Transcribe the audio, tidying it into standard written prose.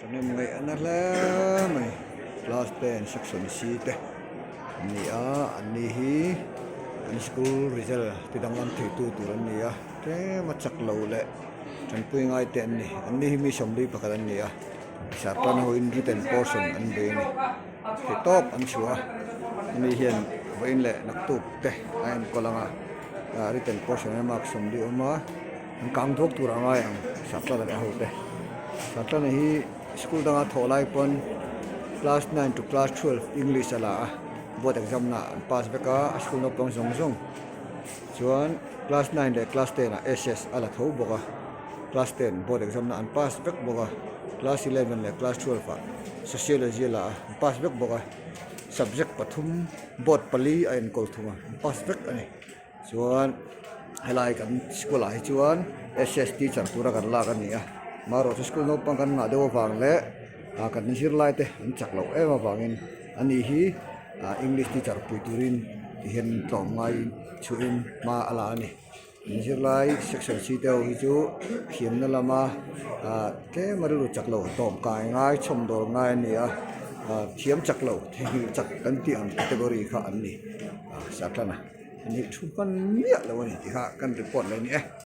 Thahnem ngaih a na hle mai class ten section C te an ni a an ni hi an school result ti danglam thei tu tur an ni a tlem a chak lo leh tanpui ngai te an ni an ni hi mi sawmli pakhat an ni a sartan ho in written portion an bei a ni thei tawp an chhuah a ani hian vawiin leh naktuk te a enkawl ang a written portion a mark sawmli a awm a. An kang duak tur a ngai ang Satlana leh ho te. Satlana hi school danga thawh lai pawn class nine to class twelve English a la a, board exam na an pass vek a, a school naupang zawng zawng chuan class nine leh class ten ah SS a la tho bawk a, class ten board exam na an pass vek bawk a, class eleven leh class twelve ah sociology a la a, an pass vek bawk a, subject pathum board pali a enkawl thung a, an pass vek a ni. Chuan helai kan school ah hi chuan S_S teacher tura kan lak a ni a marawh chu school naupang kan ngah deuh avang leh ah kan zirlai te an chak loh em avangin ani hi ah english teacher pui turin ti hian tlawm ngaiin chhuihin hma a la a ni an zirlai section c te ho hi chu thiamna lama ah tlem a rilru chak lo tawm kai ngai chhawm dawl ngai a ni a ah thiam chak lo theihnghilh chak kan tih ang category kha an ni ah Satlana. Ni thu hman miah lo a ni tih kha kan report leh a ni e.